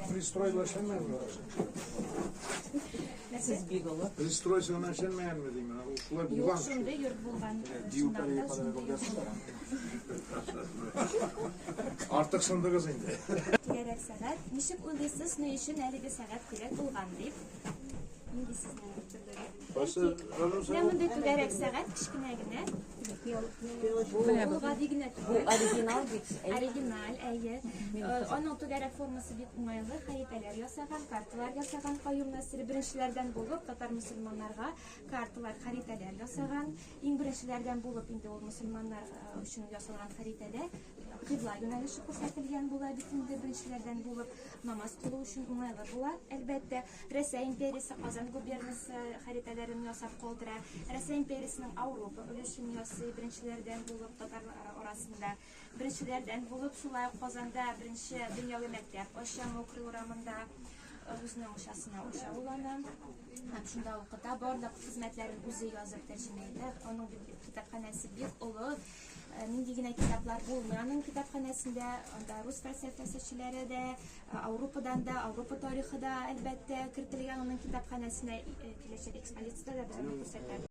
Пристрой эшләнмәгәнме? Сез бик олы. Пристрой гына эшләнмәгәнме дим, ул шулай Юк, булган. шундый йорт булган. Чыннан да шундый йорт булган. Артык сындыгыз инде. Түгәрәк сәгать. Ничек уйлыйсыз, ни өчен әлеге сәгать кирәк булган дип? Нинди сезнең төрле? Кайсы Менә мондый түгәрәк сәгать кечкенә генә. Ул гади генә Бу түгел. оригинал бит. Оригиналь, әйе. Аның түгәрәк формасы бик уңайлы. Хәритәләр ясаган, карталар ясаган Каюм Насыйри беренчеләрдән булып татар мөселманнарга карталар, хәритәләр ясаган. Иң беренчеләрдән булып инде ул мөселманнар өчен ясалган хәритәдә кыйбла юнәлеше күрсәтелгән була бит инде беренчеләрдән булып намаз кылу өчен уңайлы була, әлбәттә. Рәсәй империясе Казан губернасы хәритәләрен ясап калдыра. Рәсәй империясенең Ауропа өлешен ясый беренчеләрдән булып татар арасында. Беренчеләрдән булып шулай ук Казанда беренче дөньяви мәктәп ача Мокрый урамында үзенең акчасына ача ул аны. Һәм шунда укыта, барлык хезмәтләрен үзе язып тәрҗемә итә. Аның бит китапханәсе бик олы. Нинди генә китаплар булмый аның китапханәсендә. Анда рус фәлсәфәчеләре дә, Ауропадан да, Ауропа тарихы да, әлбәттә, кертелгән аның китапханәсенә. Киләчәк экспозициядә дә без аны күрсәтәбез.